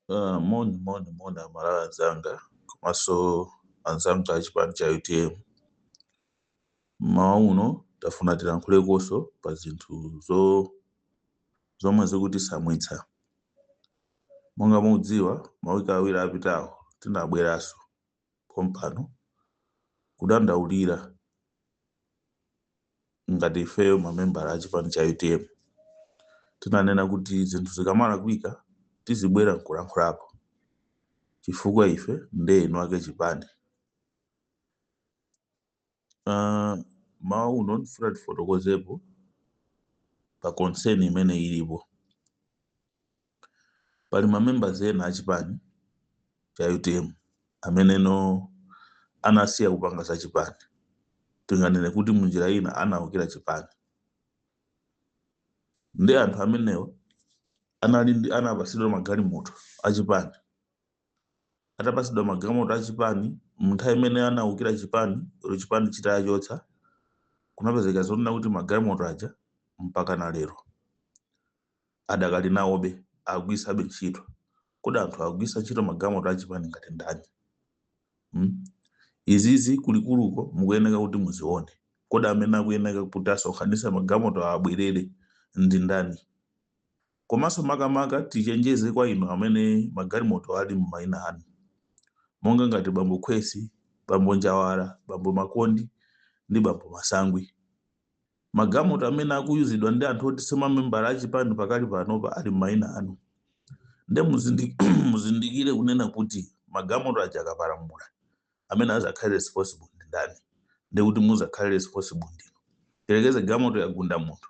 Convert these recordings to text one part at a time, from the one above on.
Moni moni moni Amalawi anzanga komanso anzanga achipani cha UTM. Mmawa uno tafuna tilankhulekonso pa zinthu zomwe zikutisamwitsa. Monga mukudziwa, mawiki 2 apitawo tinabweranso pompano kudandaulira ngati ifeyo mamembala a chipani cha UTM. Tinanena kuti zinthu zikamalakwika tizibwera nkulankhulapo, chifukwa ife ndiye eni ake chipani. Mmawa uno ndifuna tifotokozepo pa concern imene ilipo. Pali ma members ena achipani cha UTM ameneno anasiya kupanga za chipani, tinganene kuti munjira ina anawukira chipani. Ndi anthu amenewo anali ndi anapasidwa magalimoto achipani. Atapasidwa magalimoto achipani, munthawi imene anawukira chipani, olo chipani chitachotsa, kunapezeka zonena kuti magalimoto aja mpaka na lero adakali nawobe, akugwiritsabe ntchito. Kodi anthu akugwiritsa ntchito magalimoto achipani ngati ndani? Izizi kulikuluko mukuyeneka kuti muzione. Kodi amene akuyeneka kuti asonkhanitse magalimoto abwerere ndi ndani? Komanso makamaka tichenjeze kwa inu amene magalimoto ali m'mayina anu, monga ngati bambo Khwesi, bambo Njawala, bambo Makondi ndi bambo Masangwi. Magalimoto amene akuyuzidwa ndi anthu oti si mamembala achipani pakali panopa ali m'mayina anu. Nde muzindikire kunena kuti magalimoto aja akapalamula, amene azakhale responsible ndi ndani? Ndi kuti muzakhale responsible ndinu. Tiyerekeze galimoto yagunda munthu,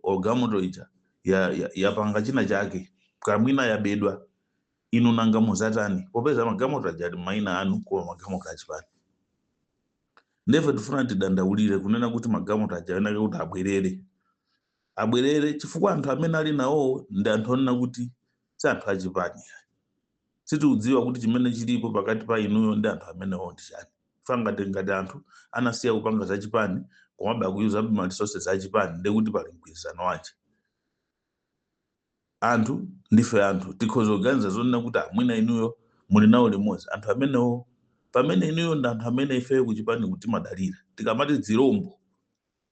or galimoto ija yapanga china chake, kamwina yabedwa, inu nanga muzatani, popeza magalimoto aja ali m'mayina anu koma magalimoto achipani? Ndefe tifuna tidandaulire kunena kuti magalimoto aja ayenera kuti abwerere, abwerere, chifukwa anthu amene ali nawo ndi anthu onena kuti si anthu achipani. Sitikudziwa kuti chimene chilipo pakati pa inuyo ndi anthu amenewo ndi chani. Fa ngati anthu anasiya kupanga zachipani komabe akuyuzabe ma resources achipani, ndi kuti pali mgwirizano wanji? Anthu ndife anthu, tikhoza kuganiza zonena kuti amwina inuyo muli nawo limodzi anthu amenewo, pamene inuyo ndi anthu amene ifeyo kuchipani kuti timadalira. Tikamati zirombo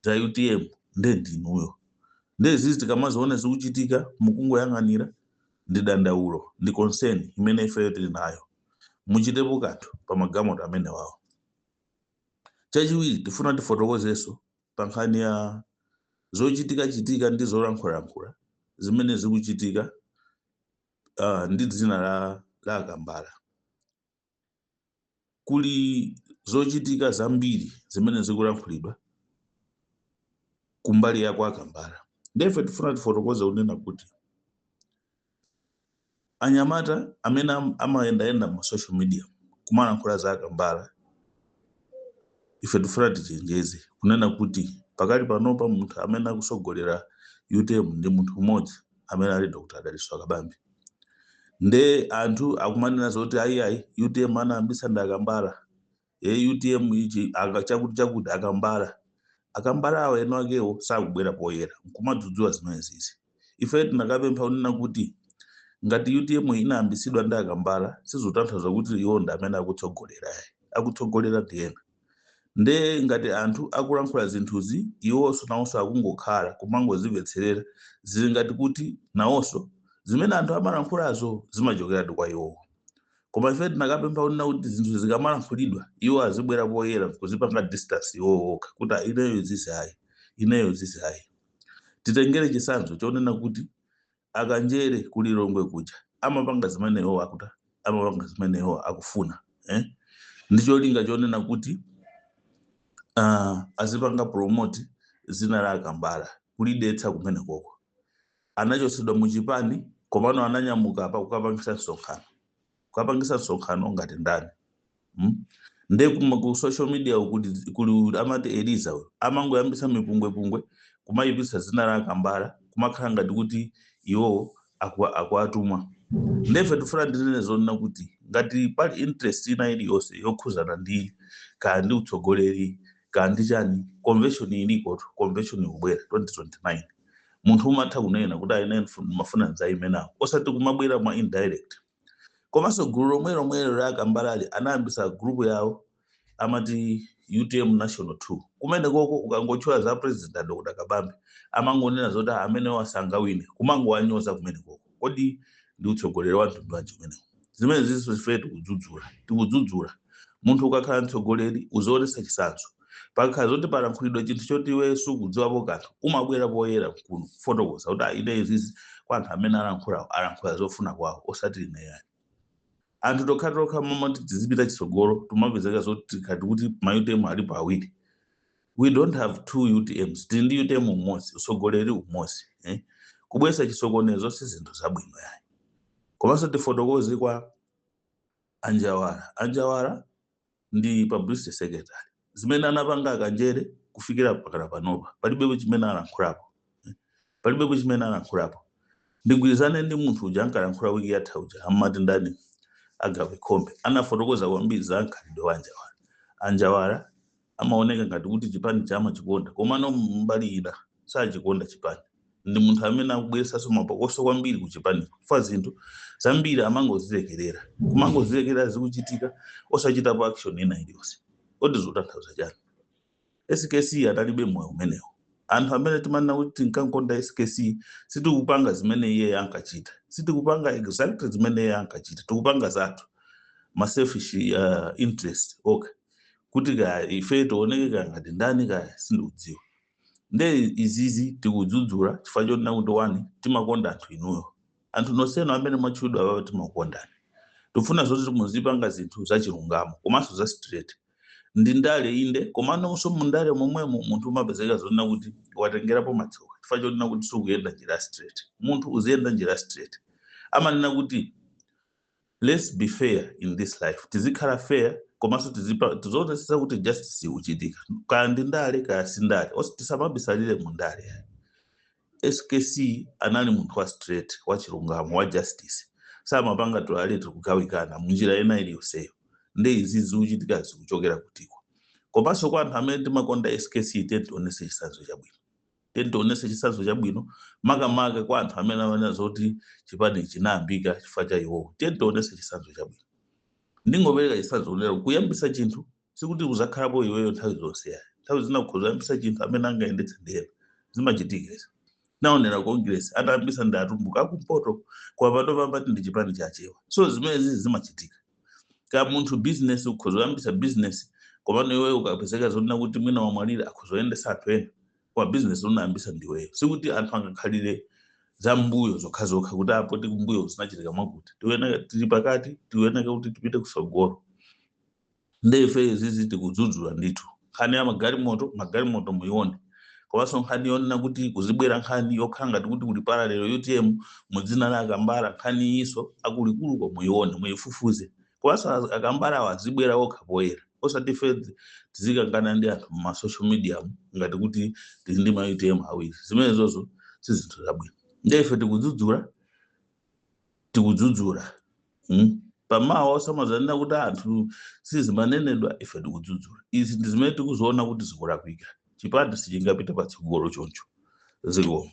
za UTM, nde ndinuyo. Nde zizi tikamaziona zikuchitika mukungoyang'anira, ndi dandaulo, ndi concern imene ifeyo tili nayo. Muchitepo kanthu pa magalimoto amenewawo. Chachiwiri, tifuna tifotokozenso pa nkhani ya zochitika-chitika ndi zolankhulalankhula zimene zikuchitika ndi dzina la Akambala. Kuli zochitika zambiri zimene zikulankhulidwa kumbali ya kwa Akambala. Ndefe tifuna tifotokoze kunena kuti anyamata amene amayendayenda mu social media kumalankhula za Akambala, ife tifuna tichenjeze kunena kuti pakali panopa munthu amene akusogolera UTM ndi munthu mmodzi amene ali Dr. Dalitso Kabambe. Nde anthu akumanena zoti ayi ayi, UTM anayambisa ndi Akambala, e UTM ichi aka chakuti chakuti Akambala. Akambala awo eno akewo sakubwera poyera nkumadzudzula zimene zizi. Ife tinakapempha kunena kuti ngati UTM inayambisidwa ndi Akambala, sizotanthauza kuti iwo ndi amene akutsogolera ayi, akutsogolera ndi ena. Nde ngati anthu akulankhula zinthuzi, iwonso nawonso akungokhala kumangozimvetserera, zili ngati kuti nawonso zimene anthu amalankhulazo zimachokeradi kwa iwowo. Koma ife tinakapempha kunena kuti zinthu zikamalankhulidwa, iwo azibwera poyera kuzipanga distance iwowo okha kuti "Ah, ineyo zizi ayi, ineyo zizi ayi." Titengere chitsanzo chonena kuti Akanjere kulilongwe kuja amapanga zimene iwo akuta, amapanga zimene iwo akufuna, eh? Ndi cholinga chonena kuti azipanga promote zina la Akambala, kulidetsa kumene koko. Anachotsedwa mu chipani, komano ananyamuka apa kukapangisa msonkhano, kukapangisa msonkhano ngati ndani? Nde ku social media kuli amati Eliza uyu amangoyambisa mipungwepungwe kumayipitsa zina la Akambala, kumakhala ngati kuti iwowo akuatuma. Ndefe tifuna ndinene zonena kuti ngati pali interest ina iliyonse yokhuzana ndi kaya ndi utsogoleri kaya ndi chani, convention iliko, convention ikubwera 2029. Munthu umatha kunena kuti ine mafuna nzayime nawo, osati kumabwera mwa indirect. Komanso gulu lomwe lomwelo la Akambalali anayambisa group yawo amati UTM National 2. Kumene koko ukangotchula za President a Dr. Kabambe, amangonena zoti, "Ah, amene wasangawine," kumangowanyoza kumene koko. Kodi ndi utsogoleri wa mtundu wanji umenewo? Zimene zizo ife tikudzudzula, tikudzudzula. Munthu ukakhala mtsogoleri uzionesa chitsanzo. Pakhala zoti palankhulidwa chinthu choti iwe sukudziwapo kanthu, umabwera poyera kuno kufotokoza kuti, "Ah, ine izizi," kwa anthu amene alankhulawo, alankhula zofuna kwawo, osati ine yayi. Anthu tokhatokha momati tizipita chitsogolo, tumapezeka zoti tikati kuti ma UTM alipo awiri. We don't have two UTMs, tili ndi UTM umodzi, utsogoleri umodzi, eh? Kubwesa chisokonezo si zinthu zabwino yayi. Komanso tifotokoze kwa Anjawara. Anjawara ndi publicity secretary. Zimene anapanga Akanjere kufikira pakana panopa, palibepo chimene alankhulapo, eh? Palibepo chimene alankhulapo. Ndigwirizane ndi munthu uja ankalankhula wiki yatha uja, amati ndani, Agape Khombe, anafotokoza kwambiri za mkhalidwe wa Anjawara. Anjawara amaoneka ngati kuti chipani chamachikonda, komano mbali ina sachikonda chipani. Ndi munthu amene akubweretsanso mapokoso kwambiri ku chipaniko, kufa zinthu zambiri amangozilekerera, kumangozilekerera zikuchitika, osachitapo action ina iliyonse. Kodi zikutanthauza chani? SKC analibe moyo umenewo. Anthu amene timanena kuti tinkankonda SKC, sitikupanga zimene iye ankachita, sitikupanga exactly zimene iye ankachita. Tikupanga zathu, ma selfish interest, okay, kuti kaya ife tioneke kaya ngati ndani kaya, sindikudziwa. Nde izizi tikudzudzula chifukwa chonena kuti, one, timakonda anthu inuyo. Anthu nonsenu amene mwatchulidwa apapo, timakukondani. Tifuna zoti muzipanga zinthu zachilungamo komanso za straight. Ndi ndale inde, komanso mundale momwemo munthu umapezeka zonena kuti watengerapo matsoka chifukwa chonena kuti sukuyenda njira straight. Munthu uziyenda njira straight. Amanena kuti let's be fair in this life, tizikhala fair, komanso tizionetsetsa kuti justice ikuchitika, kaya ndi ndale kaya si ndale, tisamabisalire mu ndale. SKC anali munthu wa straight, wa chilungamo, wa justice, samapanga tolerate kugawikana munjira ina iliyonseyo. Ndi izi zikuchitika zikuchokera kutiko? Komanso kwa anthu amene timakonda SKC, tiye tionese chitsanzo chabwino, tiye tionese chitsanzo chabwino, makamaka kwa anthu amene amanena zoti chipani chinayambika chifukwa cha iwowo. Tiye tionese chitsanzo chabwino. Ndingopereka chitsanzo lero: kuyambisa chinthu sikuti uzakhalapo iweyo nthawi zonse yayi. Nthawi zina ukhoza kuyambisa chinthu, amene angayendetse ndiyena. Zimachitika izi. Naonera Congress, atayambisa ndi Atumbuka akumpoto, kwa pano pambati ndi chipani chachewa. So zimene zimachitika. Ka munthu business, ukhoza kuyambisa business, komano iweyo ukapezeka zonena kuti mwina wamwalira, akhoza kuyendesa anthu ena kwa business unayambisa ndiweyo. Sikuti anthu angakhalire za mbuyo zokhazokha, kuti apo tikumbuyo zinachitika mwakuti. Tiyeneka tili pakati, tiyeneka kuti tipite kusogolo. Ndefe izizi tikudzudzula ndithu. Nkhani ya magalimoto, magalimoto muione. Komanso nkhani yonena kuti kuzibwera nkhani yokhala ngati kuti kuli parallel UTM mu dzina la Akambala, nkhani iso akulikuluko muione, muifufuze. Komanso Akambala awo azibwera okha poyera, osati ife tizikangana ndi anthu mu social media ngati kuti tili ndi ma UTM awiri. Zimenezozo si zinthu zabwino. Ndefe tikudzudzula, tikudzudzula. Pamawa osamazanena kuti anthu sizimanenedwa. Ife tikudzudzula. Izi ndi zimene tikuziona kuti zikulakwika. Chipani sichingapite patsogolo choncho. Zikomo.